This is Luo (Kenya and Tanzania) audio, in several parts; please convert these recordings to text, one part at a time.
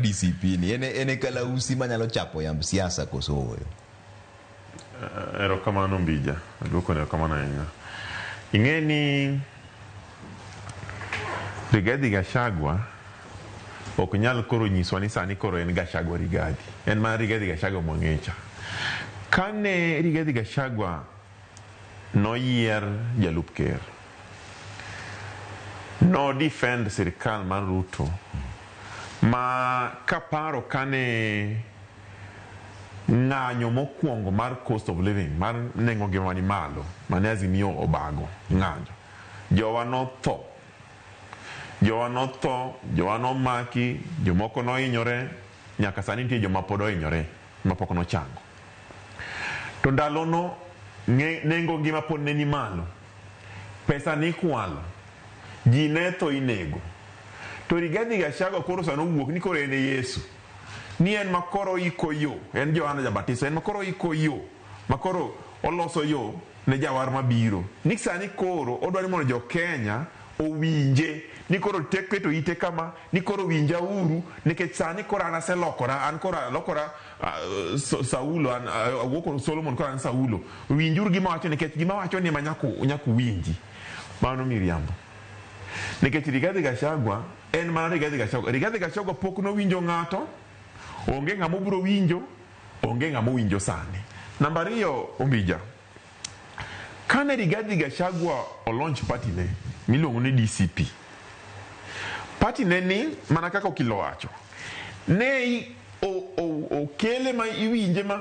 DCP ni en e kalausi manyalo chapo yamb siasa koso ooyo? Erokamano Mbija, aduoko ni erokamano ahinya. Ing'e ni Rigathi Gachagua ok nyal koro nyiswa ni sani koro en Gachagua Rigathi. En mana Rigathi Gachagua mwang'e cha. Kane Rigathi Gachagua noyier jalup ker, no defend sirikal mar Ruto ma kaparo kane ng'anyo mokwongo mar cost of living mar nengo ngima ni malo mane Azimio obago ng'anyo, jowa notho, jowa notho, jowa nomaki, jomoko nohinyore, nyaka sani nitie joma pod ohinyore mapok nochango. To ndalono nengo ngima pod ne ni malo, pesa nikwalo, ji ne tho inego. To Rigathi Gachagua koro sani owuok ni koro en e Yesu. Ni en ma koro oiko yo, en Johana Jabatiso, en ma koro oiko yo, ma koro oloso yo ne jawar mabiro. Ni sani koro odwa ni mondo jo Kenya owinje, ni koro tek keto ite kama, ni koro winja uru, nikech sani koro an aselokora, an koro alokora Saulo, an awuok Solomon koro an Saulo. Winjuru gima awacho nikech gima awacho ni ema nyaka uwinji. Mano miriambo. Nikech Rigathi Gachagua en mana Rigathi Gachagua. Rigathi Gachagua pok nowinjo ng'ato, onge ng'ama obiro winjo, onge ng'ama owinjo sani. Namba ariyo, Ombija, kane Rigathi Gachagua olaunch party ne miluongo ni DCP, party ne ni mana kaka okil owacho, ne okele ma iwinje ma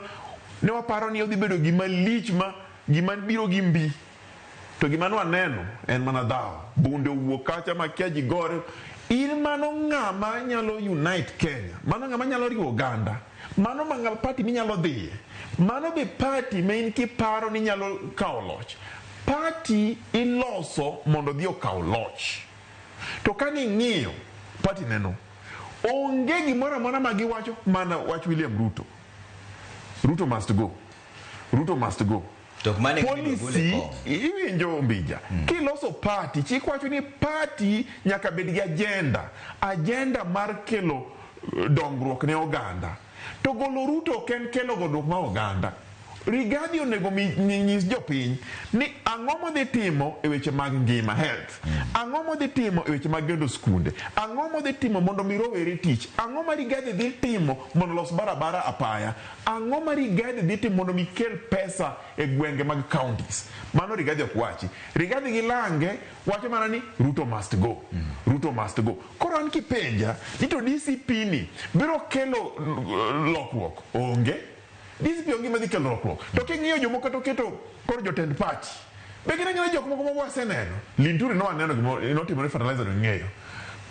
ne waparo ni odhi bedo gima lich ma gima biro gi mbi. To gima nwaneno en mana dhawo. Bunde owuok kacha ma kia ji gore. In mano ng'ama nyalo unite Kenya. Mano ng'ama nyalo riwo oganda. Mano mangal party minyalo dhiye. Mano be party ma in kiparo ni nyalo kawo loch. Party iloso mondo odhi okaw loch. To ka ning'iyo party neno, onge gimoro amora ma giwacho mana wach William Ruto. Ruto must go. Ruto must go. To ok mane gima gol e Policy kom. iwinjo Mbija. Kiloso party, chik wacho ni party nyaka bed gi agenda. Agenda mar kelo dongruok ne oganda. To golo Ruto ok en kelo dongruok mar oganda. Rigathi onego nyis jopiny ni ang'o modhi timo e weche mag ngima, health. Ang'o modhi timo e weche mag gendo skunde. Ang'o modhi timo mondo mi rowere tich. Ang'o ma Rigathi dhi timo mondo los barabara apaya. Ang'o ma Rigathi dhi timo mondo mi kel pesa e gwenge mag counties. Mano Rigathi ok wachi. Rigathi gi lange wacho mana ni Ruto must go. Ruto must go. Koro an kipenja ni to DCP ni biro kelo lokruok. Onge. DCP onge gima dhi kelo lokruok. To king'iyo jomoko to keto koro jotend party. Be gin ang'ina jok moko ma waseneno. Linturi no waneno gima notimore fertilizer no ing'eyo.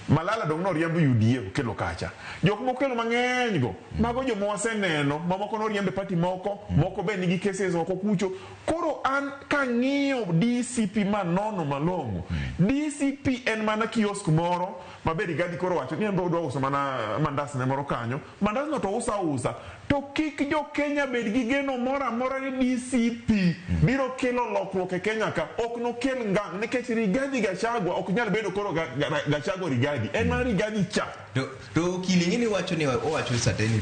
Malala dong noriembo UDA okelo kacha. Jok mokelo mang'eny go, mago joma waseneno, mamoko noriembe party moko, moko be nigi cases oko kucho. Koro an kang'iyo DCP manono malong'o, DCP en mana kiosk moro ma be Rigathi koro wacho ni en be odwa uso mana mandas ne moro kanyo. Mandas no to uso ausa. To kik jo Kenya bed gi geno moro amora ni DCP biro kelo lokruok e Kenya ka. Ok nokel ngang' nikech Rigathi Gachagua ok nyal bedo koro Gachagua Rigathi. En mana Rigathi cha. To okil ing'e ni wacho ni owacho certainly.